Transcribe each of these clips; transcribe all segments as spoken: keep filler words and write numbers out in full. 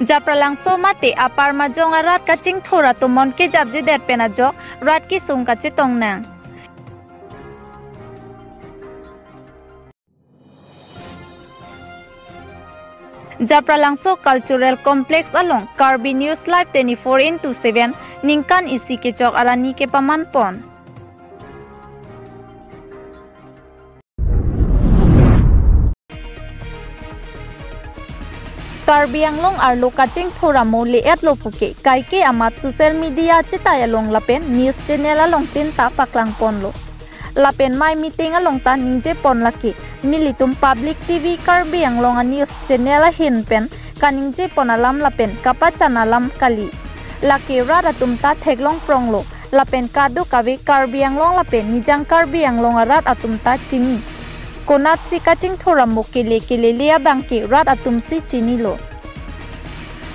Japralangso mate Upper Majong arat kachingthur atomon kejapjedet pen ajok rat kesung kachetong nang. Japralangso Cultural Complex along Karbi News Live twenty-four into seven ningkan isi kechok arni kepaman pon. Karbi Anglong arlo kachingthur amo le-etlo puke kaike amat social media chetai along lapen news channel along tin ta paklang ponlo. Lapen mei meeting along ta ningje pon lake nelitum Public T V Karbi Anglong a news channel ahin pen kaningje pon alam lapen kapachan alam kali. Lake rat atum ta theklong pronglo lapen kadokave Karbi Anglong lapen Nijang Karbi Anglong arat atum ta chini. Konatsi kachingthur amo kele kelele abangke rat atumsi chinilo.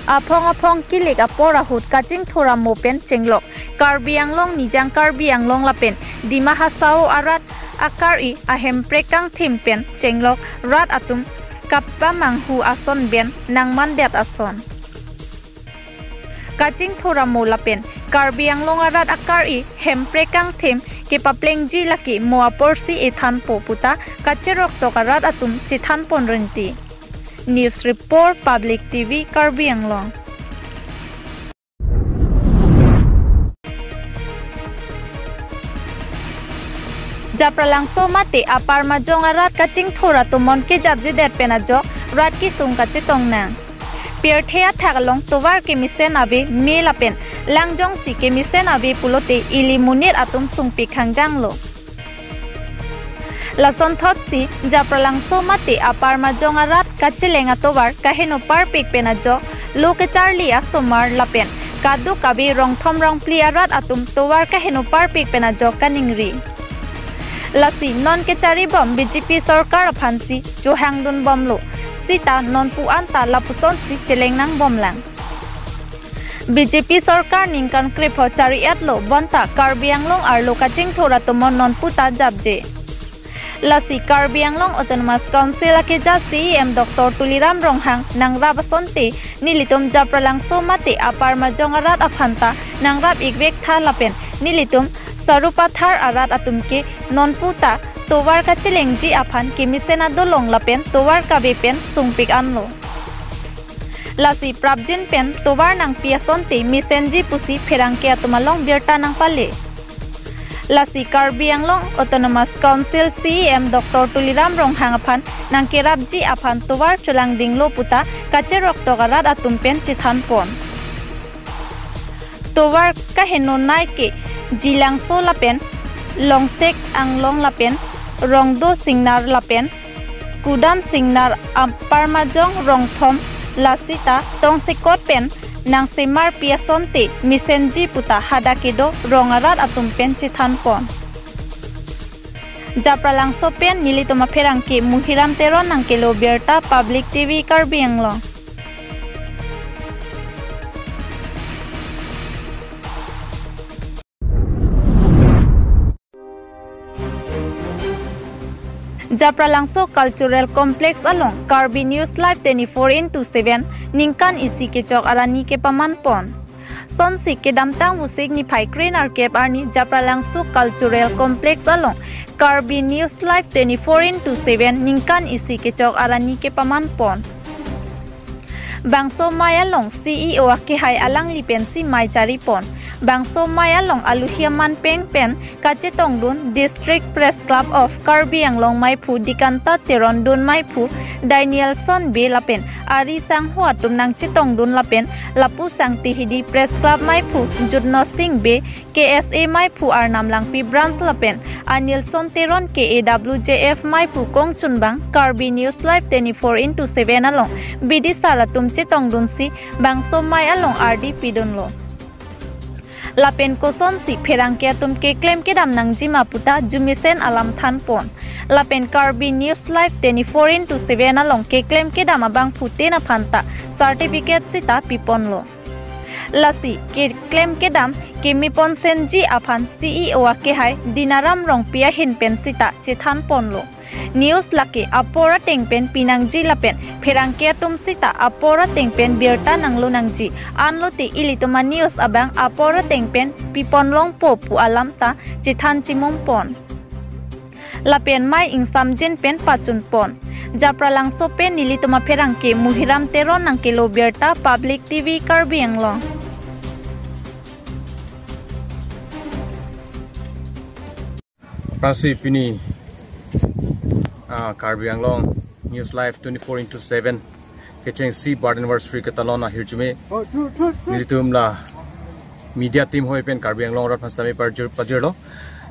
Aphong aphong kilik apor ahut kachingthur amo pen chenglok Karbi Anglong, Nijang Karbi Anglong lapen Dima Hasao arat akari ahemprek kangthim pen chenglok rat atum kapamanghu ason ben nangmandet ason. Kachingthur amo lapen Karbi Anglong arat akari hemprek kangthim kepaplengji lake mo aporsi ethanpo puta kacheroktok arat atum chethan pon rinti. News Report, Public T V Karbi Anglong. Japralangso mate Upper Majong arat kachingthur atomon kejapjedet pen ajok rat kesung kachetong nang. Pirthe athak along tovar kemesen ave me lapen lang jongsi kemesen ave pulote ili monit atum sungpik hangdanglo. Lasonthotsi Japralangso mate Upper Majong arat kacheleng atovar kaheno parpik pen ajok lo kecharli asomar lapen kadokave rongthom rongphli arat atum tovar kaheno parpik pen ajok kaningri. Lasi non kecharibom B J P sorkar aphansi chohangdunbomlo. Sita nonpu anta lapusonsi cheleng nangbomlang. B J P sorkar ningkan krepho chari-etlo bonta Karbi Anglong arlo kachingthur atomon nonpu ta japje. Lasi Karbi Anglong Autonomous Council akeja C E M Doctor Tuliram Ronghang nangrap asonte nelitum Japralangso mate Upper Majong arat aphan ta nangrap-ikvek tha lapen nelitum Sarupathar arat atum ke nonpu ta tovar kachelengji aphan kemesen adolong lapen tovar kave pen sungpik anlo. Lasi prapjin pen tovar nangpi asonte mesenji pusi pherangke atum along birta nangpale. Lasi Karbi Anglong Autonomous Council C E M Doctor Tuliram Ronghang aphan nangkerapji aphan tovar cholangdinglo puta kacheroktok arat atum pen chethan pon. Tovar kaheno nai ke Jilangso lapen Longsek Anglong lapen Rongdo Singnar lapen Kudam Singnar, Upper Majong, Rongthom, lasita tongsekot pen nangsemarpi asonte mesenji puta hadak kedo rong arat atum pen chethan pon. Japralangso pen nelitum apherangke Muhiram Teron nangkelo birta, Public T V Karbi Anglong. Japralangso Cultural Complex along Karbi News Live twenty-four into seven ningkan isi kechok arni kepaman pon. Sonsi kedamtang Vosik niphai krenerkep arni Japralangso Cultural Complex along Karbi News Live twenty-four into seven ningkan isi kechok arni kepaman pon. Bangso mei along C E O akehai alangli pensi mei chari pon. Bangso mei along aluhi aman peng pen kachetongdun District Press Club of Karbi Anglong meiphu Dikanta Teron, dun meiphu Danielson Bey lapen ari sangho atum nangchetongdun lapen lapu sangti hidi Press Club meiphu Jutno Sing Bey, K S A meiphu Arnam Langpi Branch lapen Anilson Teron, K A W J F meiphu kongchunbang Karbi News Live twenty-four into seven along bidisar atum chetongdunsi bangso mei along ardi pidunlo. Lapen kosonsi pherangke atum keklem kedam nangjima puta jumisen alam than pon. Lapen Karbi News Live twenty-four into seven along keklem kedam abangphutin aphan ta certificate sita piponlo. Lasi keklem kedam keme ponsenji aphan C E O akehai Dinaram Rongpi ahin pen sita chethan ponlo. News lake apor ateng pen pinangji lapen pherangke atum sita apor ateng pen birta nanglo nangji. Anlote ilitum a-news abang apor ateng pen piponlongpo pu alam ta chethan chimum pon. Lapen mei ingsamjin pen pachun pon. Japralangso pen nelitum apherangke Muhiram Teron nangkelo birta, Public T V Karbi Anglong. Aphrangsi pini, ah, Karbi Anglong News Live twenty-four into seven kechengsi birth anniversary ketalon ahirjume nelitum la media team hoi pen Karbi Anglong arat aphan sitame pajir, pajirlo.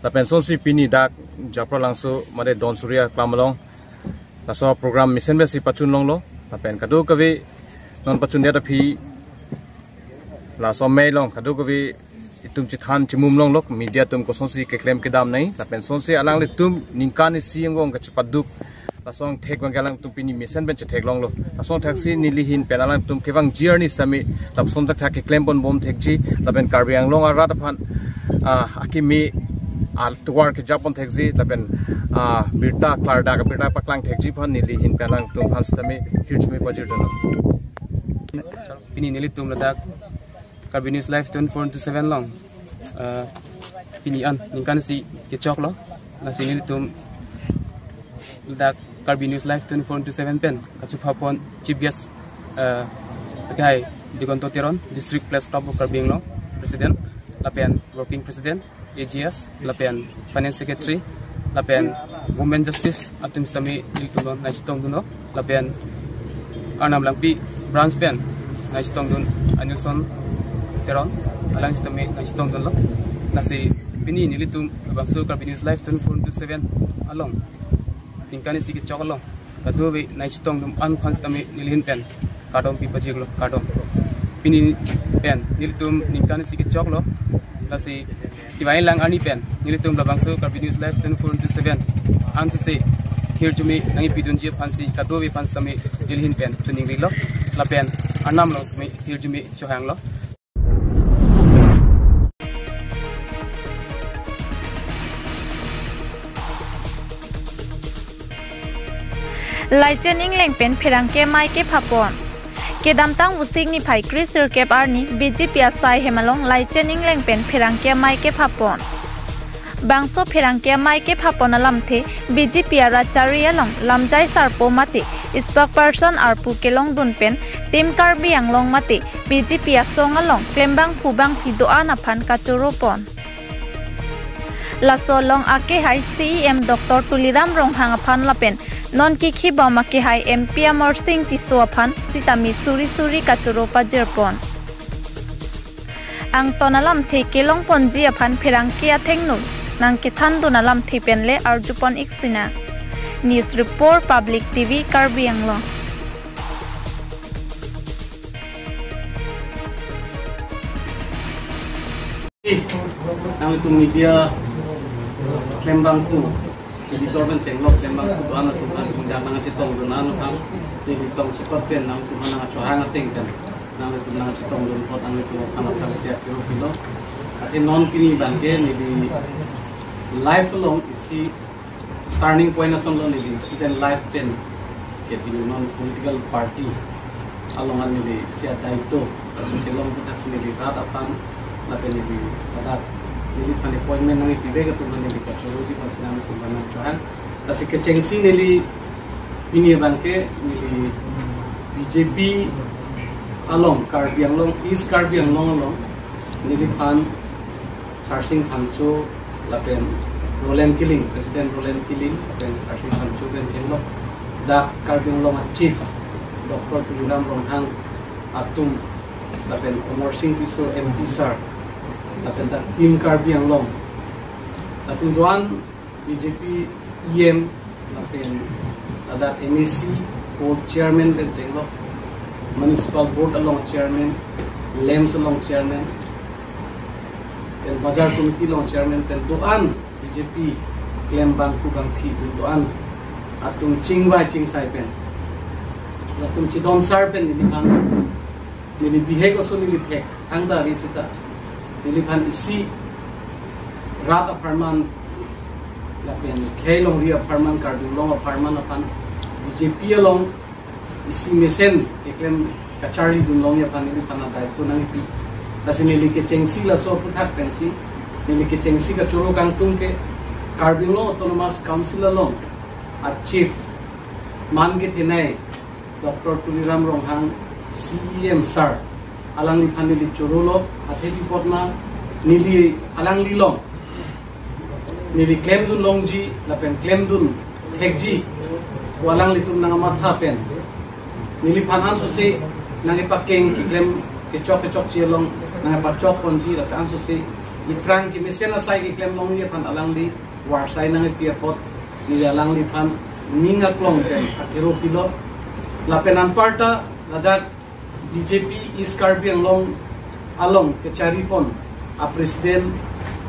Lapen sonsi pini dak Japralangso mate Don Surya Aklam along laso program mesen pensi pachun longlo. Lapen kadokave non pachun det aphi laso amei along kadokave itum chethan chimum longlo, media atum kosonsi keklem kedam nangji, lapen sonsi alanglitum ningkan isi angbong kachepaduk lason thek abang alangtum pini mesen pen chetheklonglo. Lason thaksi neli ahin pen alangtum kevangji arni sitame lapuson thakthak keklem ponbom thekji, lapen Karbi Anglong arat aphan, ah, akimi atovar kejapon thekji, lapen, ah, birta klardak abirta paklang thekji aphan neli ahin pen alangtum aphan sitame hirjume pajirdunlo. Pini nelitum ladak Karbi News Live twenty-four into seven along, eh, pini an ningkan isi kechoklo. Lasi nelitum ladak Karbi News Live twenty-four into seven pen kachupha pon chief guest, eh, akehai Digonto Teron, District Press Club of Karbi Anglong President, lapen Working President, A G S, lapen Finance Secretary, lapen Women Justice atum sitame nelitum nangchetongdunlo, lapen Arnam Langpi Branch pen nangchetongdun Anilson Teron, alang sitame nangchetongdunlo. Lasi pini nelitum labangso Karbi News Live twenty-four into seven along ningkan isi kechok along kadokave nangchetongdun an aphan sitame neli ahin pen kardom pipajirlo, kardom. Pini pen nelitum ningkan isi kechoklo. Lasi kevang lang arni pen nelitum labangso Karbi News Live twenty-four into seven ansose hirjume nangkipidunji aphansi kadokave aphan sitame neli ahin pen choningrilo. Lapen Arnam along sitame hirjume chohanglo. Laichen Engleng pen pherangke amei kepha pon. Kedamtang Vosik niphai kre sirkep arni B J P asai hem along Laichen Engleng pen pherangke amei kepha pon. Bangso pherangke amei kepha pon alamthe B J P arat chari along lamjai sarpo mate spokesperson arpu kelongdun pen Team Karbi Anglong mate B J P asong along klembangphu bangphi do-an aphan kachoro pon. Laso along akehai C E M Doctor Tuliram Ronghang aphan lapen non kikhibom akehai M P Amarsing Tisso aphan sitame suri suri kachoro pajir pon. Angton alamthe kelong ponji aphan pherangke athengno nangkethandun alamthe penle arjupon ik sinang. News Report, Public T V Karbi Anglong. Nanglitum media klembangphu, editor pen chenglok klembangphu do-an atum aphan, nangchetongdun an aphan, neli tong sepat pen nangtum aphan nangchohang ateng pen nanglitum nangchetongdun apot nanglitum aphan aphrangsi akiro pilo. Athe non pini abangke neli life along isi turning point asonlo, neli student life pen ke pini non political party along an neli isi adaito kasu kelong aphuthaksi neli rat aphan lapen neli ladak neliphan appointment nangkipivek atum aphan neli kachoroji aphansi nangtum aphan nangchohang. Lasi kechengsi neli pini abangke neli B J P along, Karbi Anglong, East Karbi Anglong along neliphan Sarsing Phangcho lapen Roland Killing, President Roland Killing lapen Sarsing Phangcho pen chenglok dak Karbi Anglong a-Chief Doctor Tuliram Ronghang atum lapen Amarsing Tisso M P sir lapen dak Team Karbi Anglong atum do-an, B J P E M lapen ladak M A C board chairman pen chenglok, municipal board along chairman, LAMPS along chairman, pen bazar committee along chairman pen do-an B J P klembangphu bangphi do-an atum chingvai chingsai pen, atum chidon sar pen neliphan neli bihek aso neli thek thangta ri sita neliphan isi rat apharman lapen khei longri apharman, Karbi Anglong apharman aphan B J P along isi mesen keklem kacharli dun longji aphan neliphan daito nangpi. Lasi neli kechengsi laso aphuthak pensi, neli kechengsi kachoro kangtung ke Karbi Anglong Autonomous Council along a chief man kethenei Doctor Tuliram Ronghang C E M sir, alangliphan neli chorolo, athe pi apot ma neli alanglilong neli klemdun longji lapen klemdun thekji pu alanglitum nangmatha pen, neliphan ansose nangkepakeng keklem kechok kechokche along nangkepachok ponji lapen ansose iphrang kemesen asai keklem longji aphan alangli varsai nangpi apot, neli alangliphan ning aklong pen akero pilo. Lapen anparta ladak B J P East Karbi Anglong along kechari pon a President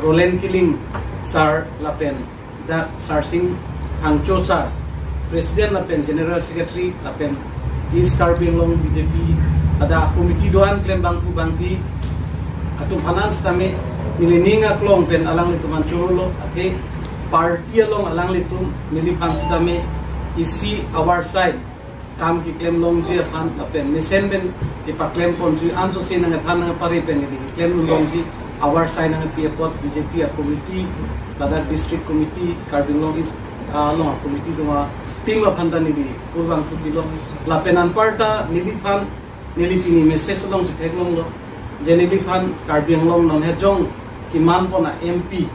Roland Killing sir lapen dak Sarsing Hangcho sir, President lapen General Secretary lapen East Karbi Anglong B J P ada committee do-an klem bangphu bangphi atum aphan sitame neli ning aklong pen alanglitum aphan chorolo, athe party along alanglitum neliphan sitame isi avarsai kam keklem longji aphan lapen mesen pen kepaklem ponji ansose nangthan nangpare pen neli keklem longji avarsai nangpi apot B J P a committee, ladak district committee, Karbi Anglong East, ah, along committee do-an team aphan ta neli kurvangthu pilo. Lapen anparta neliphan neli pini message along chetheklonglo je neliphan Karbi Anglong non hejong keman pon a M P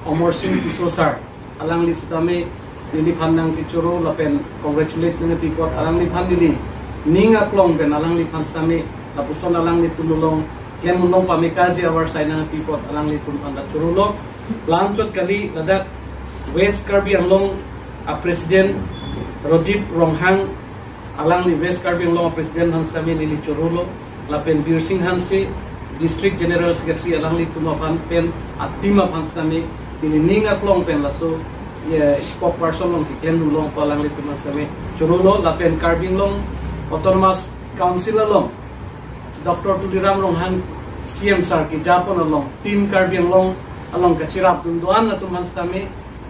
Amarsing Tisso sir, alangli sitame neliphan nangkechoro lapen congratulate nangpi apot alangliphan neli ning aklong pen alangliphan sitame lapuson alanglitum along klemdun long pamekaji avarsai nangpi apot alanglitum aphan ta chorolo. La-anchot kali, ladak West Karbi Anglong a President Rodip Ronghang, alangli West Karbi Anglong a President aphan sitame neli chorolo, lapen Birsing Hanse, District General Secretary, alanglitum aphan pen a team aphan sitame neli ning aklong pen laso, eh, spokesperson along keklemdun long pu alanglitum aphan sitame chorolo. Lapen Karbi Anglong Autonomous Council along Doctor Tuliram Ronghang C M sir keja pon along team Karbi Anglong along kachirapdun do-an atum aphan sitame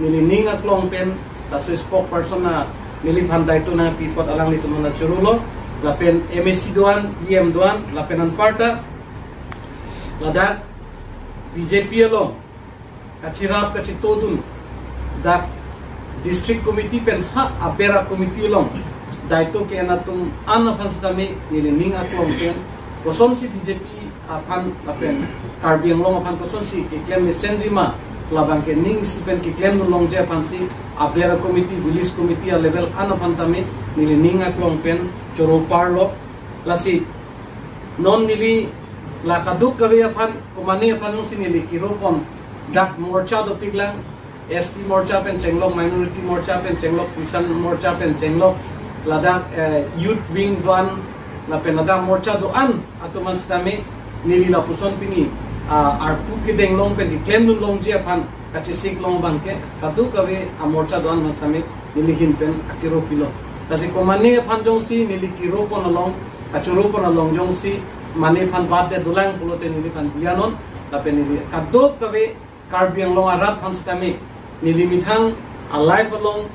neli ning aklong pen laso spokesperson a neliphan daito nangpi apot alanglitum aphan chorolo. Lapen M A C do-an, E M do-an, lapen anparta ladak B J P along kachirap kachitodun dak district committee pen ha aber a committee along daito ke-en atum an aphan sitame neli ning aklong pen kosonsi B J P aphan lapen Karbi Anglong aphan kosonsi keklem mesenji ma, labang ke ning isi pen keklemdun longji aphansi aber a committee, village committee a level an aphan tame neli ning aklong pen choro parlo. Lasi non neli la kadokave aphan, komane aphan nungsi neli kero pon, dak morcha dopiklang, S T morcha pen chenglok, minority morcha pen chenglok, Christian morcha pen chenglok, ladak, eh, youth wing do-an, lapen ladak morcha do-an atum aphan sitame neli lapuson pini, ah, arpu kedeng long pen keklemdun longji aphan kachesik long abang ke kadokave a morcha do-an aphan sitame neli ahin pen akero pilo. Lasi komane aphan jongsi neli kero pon along, kachoro pon along jongsi mane aphan bat de dolang pulote neliphan bianon, lapen neli kadokave Karbi Anglong arat aphan sitame, neli methang a life along,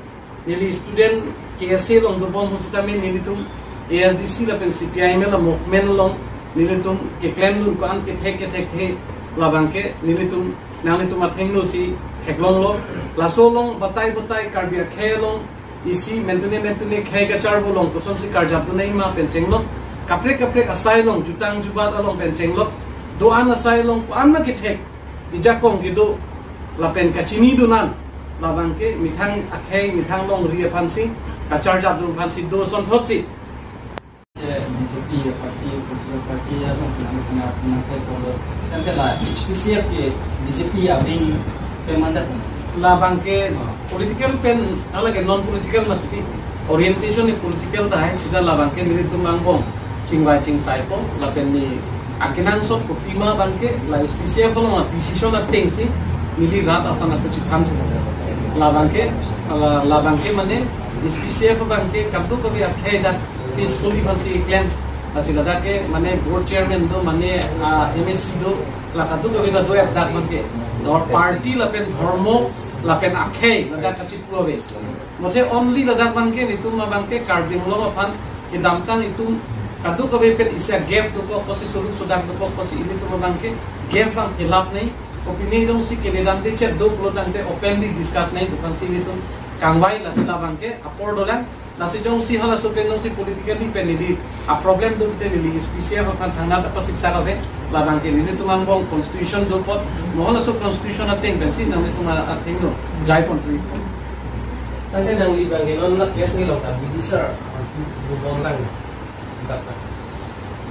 neli student K S A along dobom aphan sitame, nelitum A S D C lapen C P I M L a movement along nelitum keklemdun ko-an kethek kethek the, labang ke nelitum nanglitum athengno si theklonglo. Laso along batai batai Karbi akhei along isi mentune mentune khei kacharbo along kosonsi karjapdun nangji ma pen chenglok, kaprek kaprek asai along, jutang jubat along pen chenglok, do-an asai along ko-an ma kethek, ijakong kedo lapen kachinidun an, labang ke methang akhei methang longri aphansi, kacharjapdun aphansi do sonthotsi. B J P party, political party ya, masih nama kena kena ke kalau tante la H P C F ke B J P ya bing pemandat. Labang ke political pen, ala ke non political mati, orientation ni political tahai, sita labang ke nelitum angbong chingvai chingsaipo, lapen ni akenangsot kopima abang ke la H P C F along decision atengsi neli rat aphan ako chiphan. Labang ke, la, labang ke mane H P C F abang ke kadokave akhei dak peacefully aphansi keklem. Lasi ladak ke mane board chairman do, mane, ah, M A C do, la kadokave ta do-et dak abang ke. Dor party lapen dhormo Lapen akhei ladak kachiplo ave. Mothe only ladak abangke nelitum abangke Karbi Anglong aphan kedamtang itum kadokave pen isi a-gap dopo, kosi suluk sudak dopo, kosi ilitum abangke gap abang fill up nangji. Kopine jongsi keledam de chet do pulo tangte openly discuss nangji, bukan si nelitum kangvai, lasi labangke apor dolang. Lasi jongsi halaso pen jongsi politically pen neli a-problem do te neli S P C F aphan thangnat apasiksak ave, labangke nelitum angbong constitution do apot, mo halaso constitution ateng pensi nanglitum athengno jai pon tui. Tangte nangli abangke non la case ni long ta bidisar do bom lang.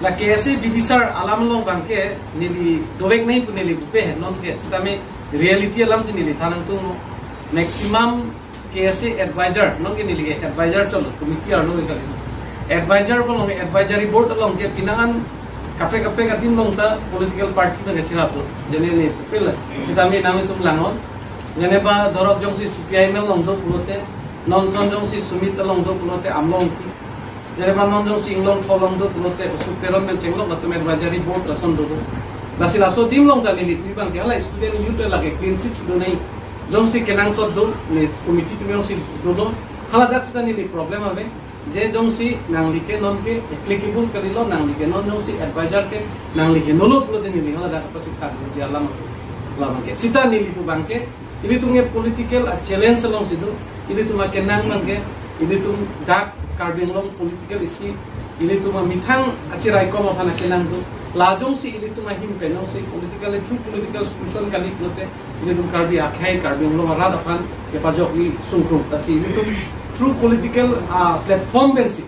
La case bidisar alam along abangke neli dovek nangji pu neli pupe, non ke sitame reality alam si neli than nangtunglo. Maximum K S A advisor, non ke neli ke advisor cholo, committee arlo ke kali. Advisor along, advisory board along ke pinangan kaprek kaprek adim along ta political party nang kachirap lo. Jene ne pil sitame nanglitum langnon. Jene ba dorok jongsi C P I M along do pulote, non son jongsi Sumit along do pulote, amlong ki. Jene ba non jongsi Inglongtho along do pulote, Usuk Teron pen chenglok latum advisory board lason do do. Lasi laso adim along ta neli pi abangke hala student youth lake clean sheet do nangji. Jongsi kenangsot do, ne committee atum jongsi dolo, haladak sita neli problem ave. Je jongsi nangli ke non ke applicable kalilo, nangli ke non jongsi advisor ke nangli ke nolo pulote neli haladak apasiksak doji alam, alam ke. Sita neli pu abangke, ilitum ke political a-challenge alongsi do, ilitum akenang abangke, ilitum dak Karbi Anglong political isi, ilitum amethang achiraikom aphan akenang do. La jongsi ilitum ahin pen jongsi political, true political solution kali pulote, ilitum Karbi akhei, Karbi Anglong arat aphan kepajokji sungkrung. Lasi ilitum true political, ah, platform pensi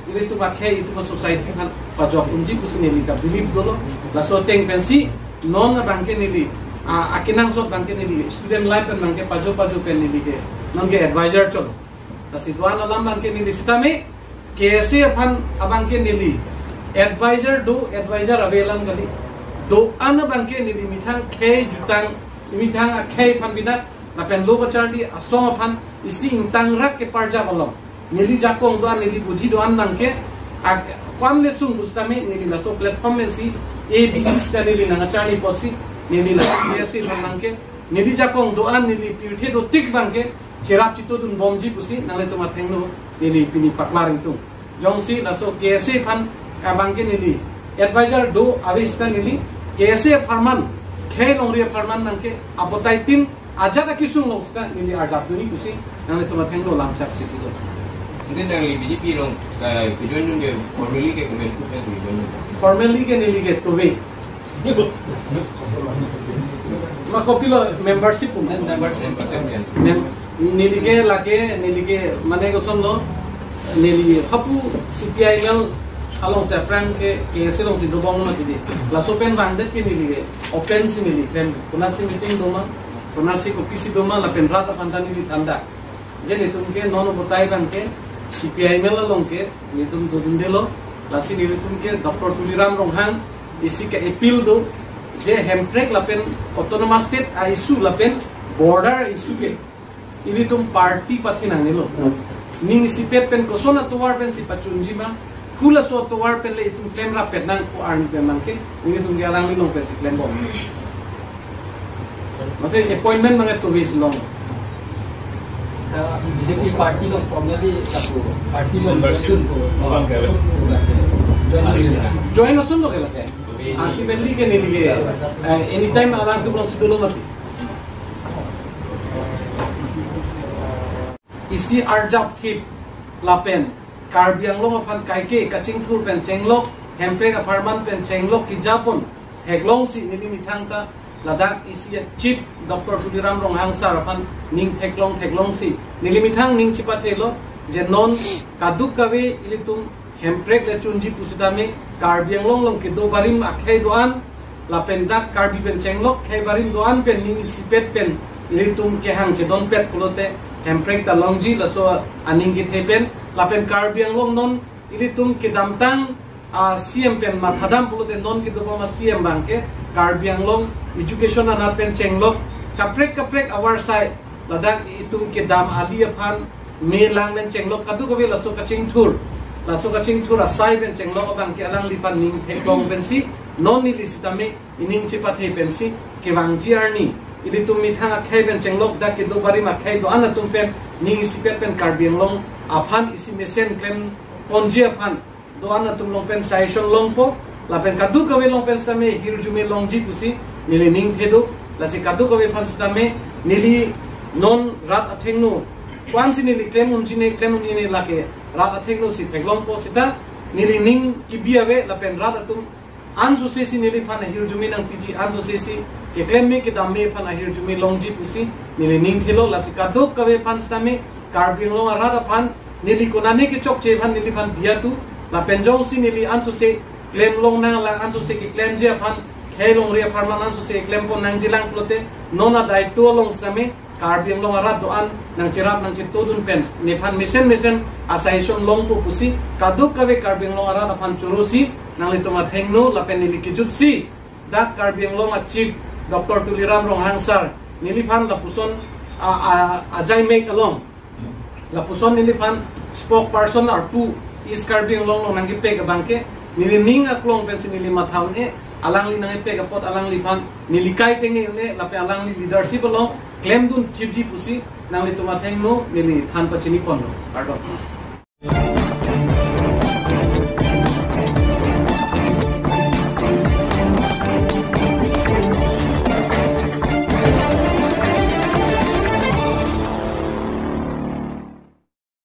ilitum akhei, itum a-society aphan pajok unji pusi neli ta believe dolo. Laso ateng pensi non abangke neli, ah, akenangsot abangke neli student life pen abangke pajo pajo pen neli ke non ke advisor cholo. Lasi do-an alam abangke neli sitame K S A aphan abangke neli advisor do, advisor ave alam kali. Do-an abangke neli methang khei jutang, methang akhei aphan binat, lapen lo kacharli asong aphan isi ingtangrak keparjap along, neli jakong do-an, neli buji do-an abangke, ak-, ko-an le sung pusitame neli laso platform pensi A B C sita neli nangkacharli apotsi, neli la K S A aphan abangke, neli jakong do-an, neli pirthe do tik abangke cherap chitodun bomji pusi nanglitum athengno neli pini paklar ingtung. Jongsi laso K S A aphan abangke neli advisor do ave sita neli K S A apharman, khei longri apharman abangke apotai tin ajat akesung along sita neli arjap dunji pusi nanglitum athengno lamchak si pulo. Mungkin nangli B J P along, eh, ke-join dun ke formally ke kemen kup ke ke-join dun? Formally ke neli ke tove. Ma kopilo membership pun. Membership. Mem-, neli ke lake, neli ke mane kosonlo, neli hapu C P I M L alongsi aphrang ke K S A alongsi dobom mati di. Laso pen bangdet ke neli ke open si neli klem. Konatsi meeting doma, konatsi kopisi doma, lapen rat aphan ta neli than da. Je netum ke non obotai abangke C P I M L along ke netum dodundelo, lasi netum ke Doctor Tuliram Ronghang isi ke appeal do, je hemprek lapen autonomous state a-issue lapen border issue ke ilitum party pathe nangnelo. Ning isipet pen koson atovar pensi pachunji ma, halaso atovar pen le itum klemrap pet nang ko arni pen nang ke, ilitum ke alangli along pensi klembom. Mate appointment mane tove si long. Uh, B J P party along formally, uh, party along membership. Join asunlo ke lake. Ultimately ke neli ke, eh, anytime alangtum alongsi dolo mati. Isi arjap thip lapen Karbi Anglong aphan kaike kachingthur pen chenglok, hemprek apharman pen chenglok kejapon theklongsi neli methang ta ladak isi a-chief Doctor Tuliram Ronghang sir aphan ning theklong theklongsi neli methang ning chepathelo, je non kadokave ilitum hemprek le chunji pusitame Karbi Anglong along kedo barim akhei do-an lapen dak Karbi pen chenglok khei barim do-an pen ning isipet pen ilitum kehang chedonpet pulote hemprek ta longji, laso aning kethe pen. Lapen Karbi Anglong non ilitum kedamtang a-C M pen mathadam pulote non kedobom a-C M abangke Karbi Anglong education anat pen chenglok, kaprek kaprek avarsai ladak itum kedam ali aphan me lang pen chenglok kadokave laso kachingthur, laso kachingthur asai pen chenglok abangke alangliphan ning theklong pensi non neli sitame ining chepathe pensi kevangji arni ilitum methang akhei pen chenglok dak kedo barim akhei do-an atum pen ning isipet pen Karbi Anglong aphan isi mesen klem ponji aphan do-an atum along pen suggestion longpo, lapen kadokave along pen sitame hirjume longji pusi neli ning thedo. Lasi kadokave aphan sitame neli non rat athengno ko-ansi neli klem unji ne klem un-e ne lake rat athengno si theklongpo seta neli ning kebi ave, lapen rat atum ansose si neliphan ahirjume nangpiji, ansose si keklem me kedam me aphan ahirjume longji pusi neli ning thelo. Lasi kadokave aphan sitame Karbi Anglong arat aphan neli konane kechokche aphan neliphan diya tu, lapen jongsi neli ansose klem long nanglang, ansose keklemji aphan khei longri apharman ansose klem pon nangjilang pulote non adai tu along sitame Karbi Anglong arat do-an nangcherap nangchetodun pen nephan mesen mesen asuggestion longpo pusi kadokave Karbi Anglong arat aphan choro si nanglitum athengno lapen neli kejut si dak Karbi Anglong a-Chief Doctor Tuliram Ronghang sir neliphan lapuson a, a, ajai mek along lapuson neliphan spokesperson arpu East Karbi Anglong along nangkepek abangke neli ning aklong pensi neli matha un-e, alangli nangkepek apot alangliphan neli kai tenge un-e lapen alangli leadership along klemdun thipji pusi nanglitum athengno neli than pachini ponlo. Kardom.